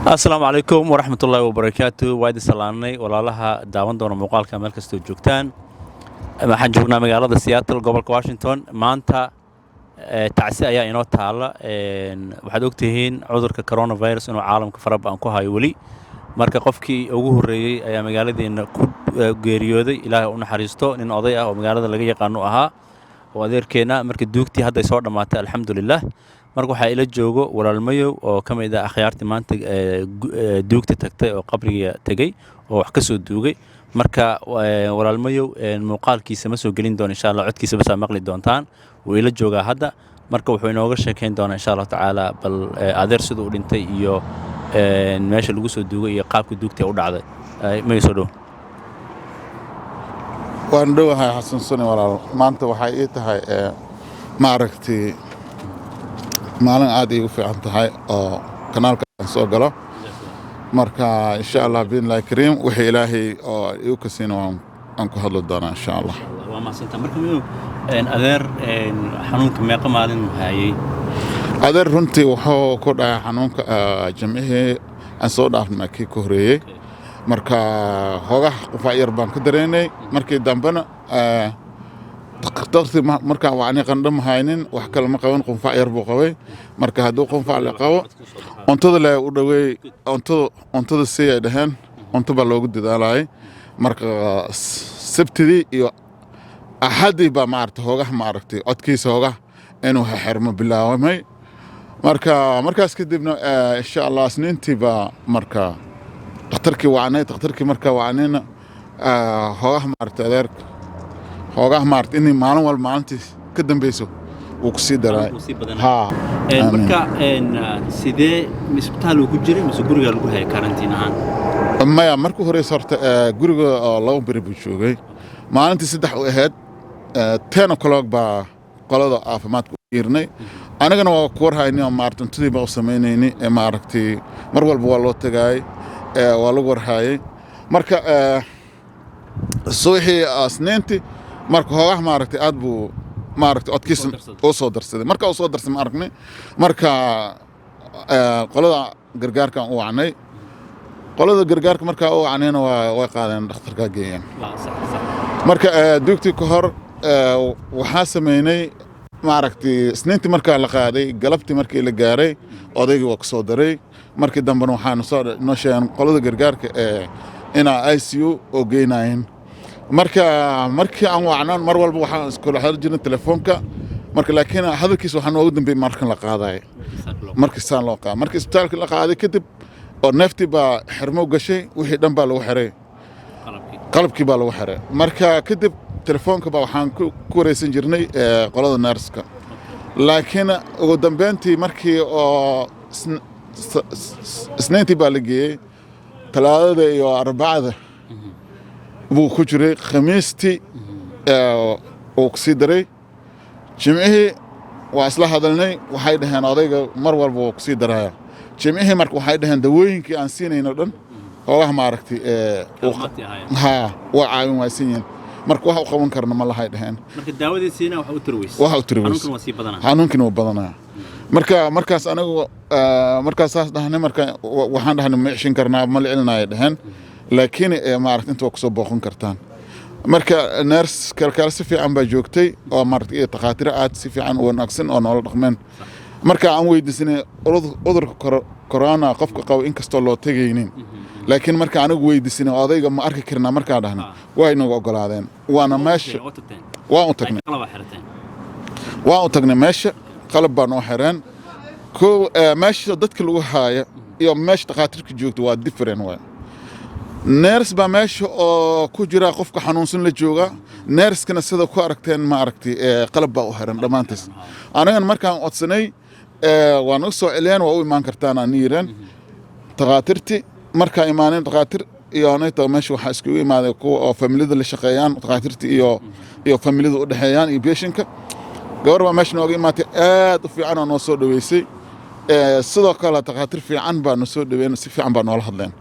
Asalaamu calaykum waraxmatullaahi wabarakaatu. Waa idin salaanay, walaalaha daawan doona muuqaalka meel kastoo joogtaan. Waxaan joognaa magaalada Seattle, gobolka Washington. Maanta tacsi ayaa inoo taala. Waxaad ogtihiin cudurka coronavirus inuu caalamka fara badan ku hayo weli. Marka qofkii ugu horreeyey ayaa magaaladeenna ku geeriyooday. Ilaahay u naxariisto. Nin oday ah oo magaalada laga yaqaano ahaa oo adeerkeenna. Marka duugtii hadday soo dhammaatay, alxamdulilah. Marka waxaa ila joogo walaalmayow oo ka mid ah akhyaartii maanta duugta tagtay oo qabriga tegey oo wax ka soo duugay. Marka walaalmayow muuqaalkiisa ma soo gelin doono, insha Allah codkiisa basaa maqli doontaan. Wuu ila joogaa hadda. Marka wuxuu inooga sheekayn doonaa, insha Allahu tacaala, bal adeer siduu u dhintay iyo meesha lagu soo duugay iyo qaabka duugta u dhacday. Mayo, soo dhow. Waan dhowahay, Xasan Suni walaal. Maanta waxay ii tahay, maaragtay, maalin aad iigu fiican tahay oo kanaalka aan soo galo. Marka insha Allah, biidnillahi kariim, wixii Ilaahay oo igu kasiina aan ku hadli doonaa, insha Allah. Waa mahadsantaa. Marka mayow, adeer xanuunka meeqa maalin hayay? Adeer runtii wuxuu ku dhacay xanuunka Jimcihii aan soo dhaafnay kii ka horeeyey. Marka hoogaha qufac yar baan ka dareynay. Markii dambena dhakhtartii markaan wacnay, qandho ma haynin, wax kale ma qaban, qunfac yar buu qabay. Marka hadduu qunfac la qabo, cuntada le u dhaweey, cuntada sii ay dhaheen, cunto baa loogu dadaalayay. Marka Sabtidii iyo Axaddii baa, maaragtay, hoogaha, maaragtay, codkiisa hoogaha inuu xirmo bilaabmay. Marka markaas kadibna, insha Allah, Isniintii baa marka dhakhtarkii wacnay. Dhakhtarkii markaa wacnayna, hoogaha, maaragtay, adeer hoogaha, maaragtay, inay maalin walba maalintii ka dambeyso wuu ku sii daray. Wuu sii badanay. Haa. Marka sidee, isbitaal uu ku jiray mise gurigaa lagu hayay karantiin ahaan? Maya, markii horeysa horta guriga oo 2 beri buu joogay. Maalintii 3 u ahayd, 10 o'clock baa qolada caafimaadka u yeernay. Anigana waa ku warhaynay oo, maaragtay, cuntadii baa u samaynayni ee, maaragtay, mar walba waa loo tagaayay, waa lagu warhaayay. Marka subaxii Isniintii marka hoogaha, maaragtay, aad buu, maaragtay, codkiisa soo darsaday. U soo darsaday. Marka uu soo darsaday, ma aragnay. Marka qolada gargaarkan u wacnay. Qolada gargaarka markaa u wacnayna way qaadeen, dhakhtarkaa geeyeen. Waa sax sax. Marka duugtii ka hor waxaa sameynay, maaragtay, Isniintii markaa la qaaday, galabtii markii la gaaray, odaygii waa ku soo daray. Markii dambena waxaanu soo noo sheegeen qolada gargaarka ee inaa ICU oo geynayeen. Marka markii aan wacno, mar walba waxaan iskula hadli jirnay telefoonka. Marka laakiin hadalkiisa waxaa noogu dambeeyey markan la qaadayo, markii saan loo qaaday. Markii isbitaalka la qaaday kadib oo neeftii baa xirmo gashay, wixii dhan baa lagu xiray. Qalabkii. Qalabkii baa lagu xiray. Marka kadib telefoonka baa waxaan ku wareysan jirnay qolada neerska. Laakiin ugu dambeyntii markii oo Isniintii baa la geeyey, Talaadada iyo Arbacada buu ku jiray, Khamiistii uu kusii daray, Jimcihii waa isla hadalnay. Waxay dhaheen odayga mar walba wuu kusii daraya. Jimcihii marka waxay dhaheen dawooyinkii aan siinayno dhan hoogaha, maaragtay, Kaalmaantii ahaayeen. Haa, waa caawin waaysan yihiin. Marka wax u qaban karna ma lahay dhaheen. Marka daawadiisiina wax u tiri weyse. Wax u tiri weyse. Xanuunkan waa sii badanaa. Xanuunkina wuu badanaa. Marka markaas anigu markaas saas dhahnay. Marka waxaan dhahnay ma ceshin karnaa, ma la celinaya dhaheen, laakiin maaragta, inta waa kusoo booqan kartaan. Marka nurse kalkaal si fiican baa joogtay oo, maaragtay, iyo takhaatiir aad si fiican u wanaagsan oo noola dhaqmeen. Marka aan weydiisanay cudurka corona qofka qabo, inkastoo loo tegaynin, laakiin marka anigu weydiisanay odayga ma arki karnaa markaa dhahna, waa inagu ogolaadeen. Waana meesha Oo tagteen? Waan u tagnay. Qalab aa xirateen? Waan u tagnay meesha, qalab baa noo xireen. Ko meesha dadka lagu haaya iyo meesha dhakhaatiirka joogta waa different waay. Nurse baa meesha oo ku jira qofka xanuunsan la jooga. Nurse-kana sida ku aragteen, ma aragtay, qalab baa u xiran dhammaantiis. Anagana markaan codsanay, waa naga soo celiyeen, waa u imaan kartaan aan yireen dhakhaatiirti. Markaa imaaneen dhakhaatiir iyo anayta, meesha waxaa iskugu imaaday kuwa oo familiyada la shaqeeyaan, dhakhaatiirta iyo familiyada u dhexeeyaan iyo patient-ka. Gabar baa meesha nooga imaatay aad u fiican oo noo soo dhoweysay. Sidoo kale takhaatiir fiican baa noo soo dhaweyn, si fiican baa noola hadleen.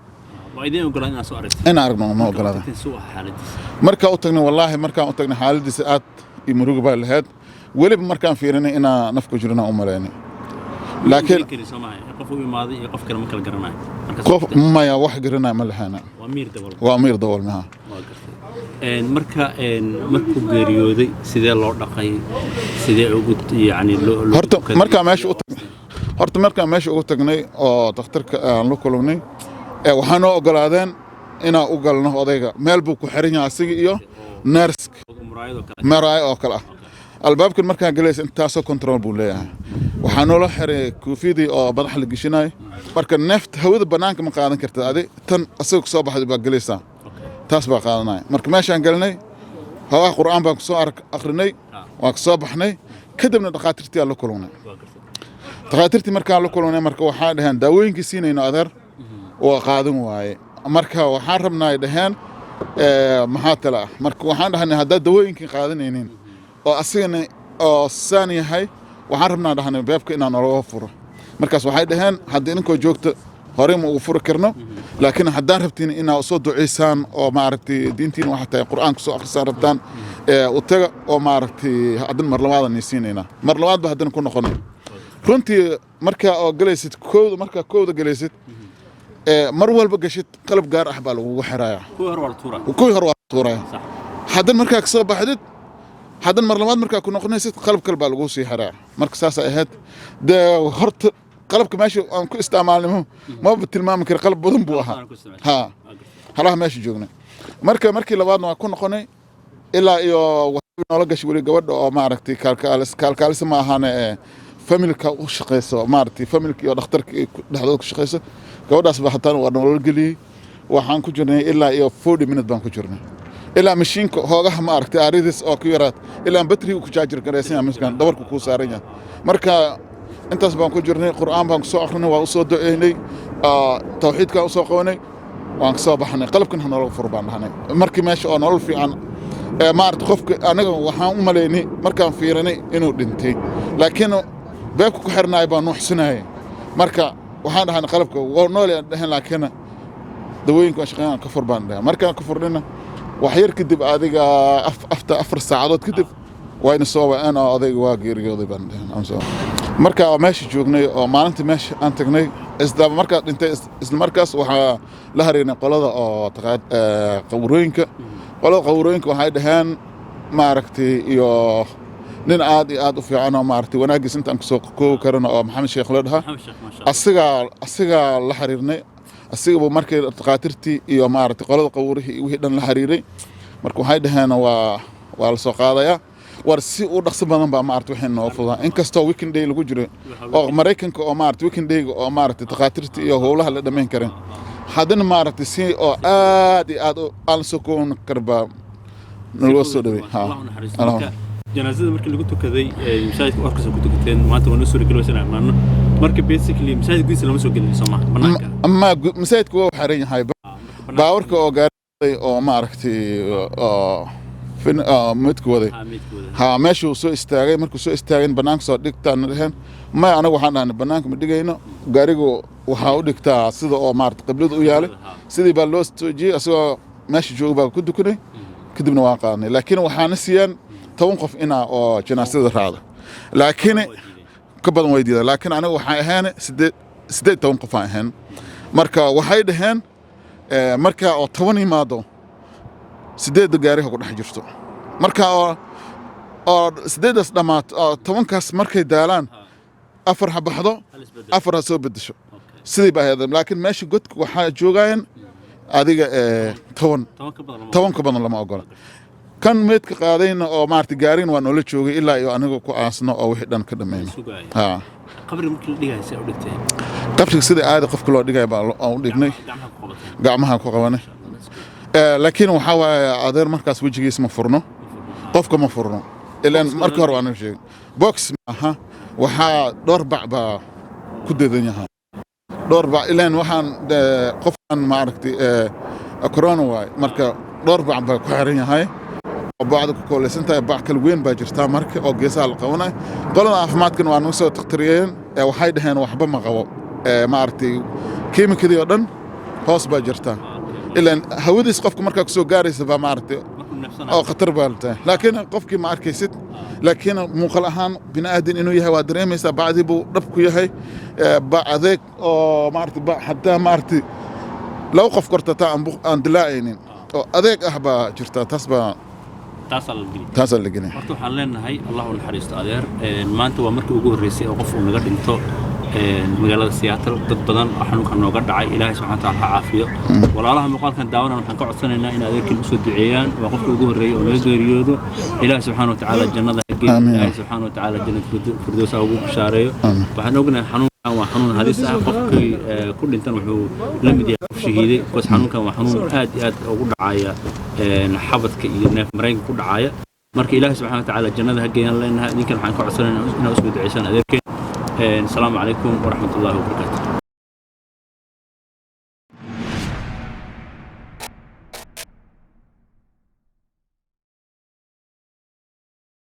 Waa idiin ogolaan inaad soo aragtid? In aragno ma ogolaada. Tagteen, suu ahaa xaaladiisa? Markaa u tagnay, wallaahi, markaan u tagnay xaaladiisa aad iyo muruga baa lahayd. Weliba markaan fiirinay inaa nafku jirana u malaynay. Laakiin Qof u imaaday iyo qof kale ma kala garanayo. Qof maya, wax garanaya ma lahana. Waa miir dabool. Waa miir dabool maha. Waa gartay. Marka markuu geeriyooday, sidee loo dhaqay? Sidee ugu yani loo Horta markaa meesha u horta markaan meesha ugu tagnay oo dhakhtarka aan la kulannay, waxaa noo ogolaadeen inaan u galno odayga. Meel buu ku xiran yahay asiga iyo nurse-ka, maraay oo kale ah. Albaabkan markaa galaysa intaasoo control buu leeyahay. Waxaa noola xiray koofiyadii oo madaxa la geshinaayo. Marka neefta hawada bannaanka ma qaadan kartid adi, tan asaga kusoo baxday baa gelaysaa, taas baa qaadanaya. Marka meeshaan galnay, hawaha Qur'aan baan kusoo akhrinay, waan kasoo baxnay. Kadibna dhakhaatiirtii aan la kulannay. Dhakhaatiirtii markaan la kulannay, marka waxaa dhaheen daawooyinkii siinayno adeer waa qaadan waaye. Marka waxaan rabnaa, ay dhaheen, maxaa tala ah? Marka waxaan dhahnay haddaad dawooyinkii qaadanaynin oo asigana oo saan yahay, waxaan rabnaa, dhahnay, beebka inaan nalaga furo. Markaas waxay dhaheen haddii idinkoo joogta horey ma ugu furi karno, laakiin haddaan rabtiin inaa soo duceysaan oo maaragtay diintiina waxaa tahay Qur'aanka soo akhrisaan rabtaan, u taga oo maaragtay haddana mar labaadaan nii siinaynaa. Mar labaad ba haddana ku noqonay. Runtii markaa oo galaysid kowda, markaa kowda galaysid, mar walba gashid, qalab gaar ah baa lagugu xirayaa. Kuwii hore waa la tuuraa. Kuwii hore waa la tuuraya. Haddana markaa kasoo baxdid, haddana mar labaad markaa ku noqonaysid, qalab kale baa lagu sii xiraa. Marka saasay ahayd. Dee horta qalabka meesha aan ku isticmaalnay maba tilmaami kara, qalab badan buu ahaa. Ha halaha meesha joognay. Marka markii labaadna waa ku noqonay ilaa iyo waxay noola gashay weli gabadha oo maaragtay kaalkaalis, kaalkaalisa ma ahaane, ee family-ka u shaqeyso, maaragtay family-ka iyo dhakhtarka dhexdooda ku shaqeyso. Gabadhaas baa hataan waa noola geliyey. Waxaan ku jirnay ilaa iyo 40 minute baan ku jirnay, ilaa mashiinka hoogaha maaragtay aridis oo ku yaraad, ilaa batriga ku charge garaysan yahay, miskan dhabarku kuu saaran yahay. Marka intaas baan ku jirnay, Qur'aan baan kusoo akhrinay, waa usoo duceynay, tawxiidkaan usoo qabanay, waan kasoo baxnay. Qalabkan ha noola fur baan dhahnay. Markii meesha oo nolol fiican maaragta qofka anaga waxaan u malaynay markaan fiirinay inuu dhintay, laakiin beebka ku xirnaay baa nuuxsanayay. Marka waxaan dhahnay qalabka waa nool aan dhehen, laakiin dawooyinka waa shaqeeyaan, ka fur baan dhahay. Markaan ka furnina wax yar kadib, adiga afta 4 saacadood kadib, wayna soo waceen oo odayga waa geeriyooday baan dhehen. Marka meesha joognay oo maalintii meesha aan tagnay, isla markaas dhintay, isla markaas waxaa la hareynay qolada oo qawrooyinka. Qolada qawrooyinka waxay dhaheen maaragtay iyo nin aad iyo aad u fiican oo maaragtay wanaaggiis intaan kusoo koobi karana oo Maxamed Sheekh loo dhahaa, asigaa la xiriirnay. Asigabuu markii dhakhaatiirtii iyo maaragtay qolada qawrihii iyo wixii dhan la xiriiray. Marka waxay dhaheen waa la soo qaadayaa, war si u dhaqso badan baa maaragtay waxay noo fudaa, inkastoo weekend day lagu jiro oo Maraykanka oo maaragtay weekend day-ga oo maaragtay dhakhaatiirta iyo howlaha la dhammayn karin, haddana maaragtay si oo aad iyo aad aan la soo kooban karbaa naloo soo dhawey. Janaasada markii lagu tukaday masaajidka orkasa ku tukateen, maanta waa noo suuragelwaysa inaan imaano. Marka basically masaajid gudihiisa lama soo gelin, soo maha? Banaanka? Ma, masaajidka waa xiran yahay. Baawarka oo gaaray oo maaragtay oo midka waday ha meeshuu soo istaagay. Markuu soo istaagay banaanka soo dhigtaan dheheen. Maya, anagu waxaan dhahnay banaanka ma dhigayno gaarigu, waxaa u dhigtaa sida oo maarata qiblada u yaalay. Sidii baa loo toojiyey, asagoo meesha jooga baa ku dukanay, kadibna waan qaadnay. Laakiin waxaana siiyeen 10 qof inaa oo janaasada raacdo, laakiin ka badan way diideen. Laakiin aniga waxaan ahayn 18 qof aan ahayn. Marka waxay dhaheen marka oo 10 yimaado, sideedda gaariga ku dhex jirto. Marka oo sideeddaas dhammaato oo 10-kaas markay daalaan, afar ha baxdo, afar ha soo beddesho. Sidii baa ahayd. Laakiin meesha godka waxaa joogayeen adiga 10, 10 ka badan lama ogola. Kan meedka qaadayna oo maarata gaarigana waa noola joogay ilaa iyo aniga ku aasno oo wixii dhan ka dhammayno. Qabriga markii la dhigaya see u dhigteen? Qabriga sida aadi qofka loo dhigaya baa aan u dhignay. Gacmaha ku qabanay. Laakiin waxaa waaye adeer markaas wejigiis ma furno, qofka ma furno, ilaan markii hore waa sheegay box maaha. Waxaa dhowr bac baa ku dedan yahay, dhowr bac, ilaan waxaan qofkan maaragtay corona waaye. Marka dhowr bac baa ku xiran yahay oo bacda ku koolaysan tahay. Bac kala weyn baa jirtaa marka oo geesaha la qabanayo. Qolada caafimaadkana waa nagu soo takhtariyeen, waxay dhaheen waxba ma qabo, maaragtay kiimikadii oo dhan hoos baa jirtaa, ilaan hawadiis qofka markaa kusoo gaaraysa baa maaragtay. Neefsanayo. Oo khatar baa tahay, laakiin qofkii ma arkaysid, laakiin muuqaal ahaan bini aadan inuu yahay waa dareemaysaa. Bacdii buu dhab ku yahay. Bac adeeg oo maarata, bac hataa maarata laba qof korta taa aan dilaacaynin oo adeeg ah baa jirta. Taas baa Taasaa la geliyay. Taasaa la gelin. Horta waxaan leenahay Allah u naxariisto adeer. Maanta waa markii ugu horreysay oo qof uu naga dhinto magaalada Seattle. Dad badan oo xanuunka nooga dhacay, Ilaahay subxana wataala ha caafiyo. Walaalaha muuqaalkan daawanan waxaan ka codsanaynaa in adeerkiin usoo duceeyaan. Waa qofkii ugu horreeyey oo naga geeriyoodo. Ilaahay subxaana watacaala jannada ha geeyo. Amiin. Ilaahay subxaana watacaala jannada firdows ha ugu bishaareeyo. Waxaan ognahay xanuunkan waa xanuun halis ah. Qofkii ku dhintan wuxuu la mid yahay qof shahiiday, because xanuunkan waa xanuun aad iyo aad ugu dhacaya xabadka iyo neef mareenka ku dhacaya. Marka Ilaahay subxaana watacaala jannada ha geeyaan leenahay. Idinkan waxaan ka codsanaynaa inaad usoo duceysaan adeerkeen. Asalaamu calaykum waraxmatullaahi wabarakaatu.